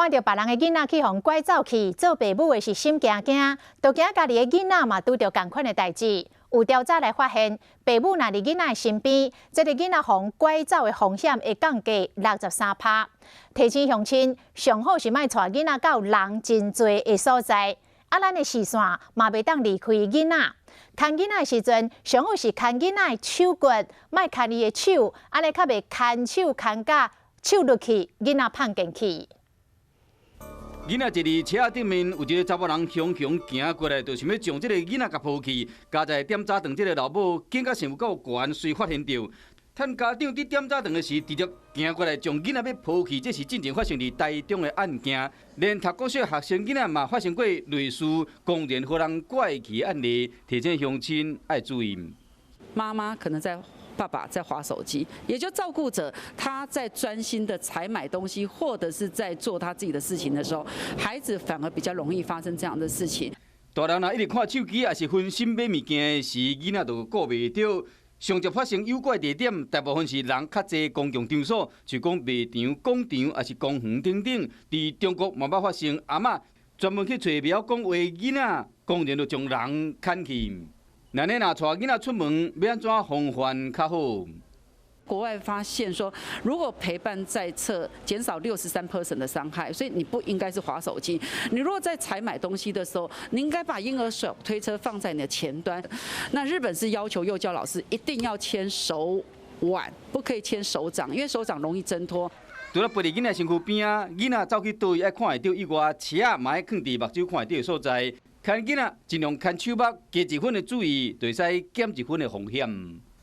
看著別人的囡仔去予拐走去，做爸母的是心驚驚，都驚家己的囡仔嘛拄著仝款的代誌。有調查來發現，爸母若佇囡仔的身邊，這个囡仔予拐走的風險會降低63%。提醒鄉親，上好是莫帶囡仔到人真濟的所在。啊，咱的視線嘛袂當離開囡仔。牽囡仔的時陣，上好是牽囡仔的手骨，莫牽伊的手，按呢較袂牽手牽甲手落去，囡仔胖進去。囡仔坐佇車仔頂面，有一个查某人雄雄行過來，就想欲將這个囡仔共抱去。佳哉點早頓這个老母警覺性有夠懸，隨發現著。趁家長佇點早頓的時，直接行過來將囡仔欲抱去，這是進前發生佇台中的案件。連讀國小學生囡仔嘛發生過類似公然予人拐去的案例，提醒鄉親愛注意。媽媽可能在，爸爸在滑手機，也就照顧者他在專心的採買東西，或者是在做他自己的事情的時候，孩子反而比較容易發生這樣的事情。大人若一直看手機，抑是分心買物件的時，囡仔就顧袂著。上捷發生誘拐地點，大部分是人較濟公共場所，就講賣場、廣場，抑是公園等等。佇中國嘛捌發生阿嬤專門去揣袂曉講話囡仔，公然就將人牽去。那你若帶囡仔出門，欲按怎防範較好？國外發現說，如果陪伴在側，減少63% 的傷害，所以你不應該是滑手機。你如果在採買東西的時候，你應該把嬰兒手推車放在你的前端。那日本是要求幼教老師一定要牽手腕，不可以牽手掌，因為手掌容易掙脫。除了陪佇囡仔身軀邊仔，囡仔走去佗位愛看會著以外，車仔嘛愛囥佇目睭看會著的所在。牽囡仔盡量牽手目，加一分的注意，就會使減一分的風險。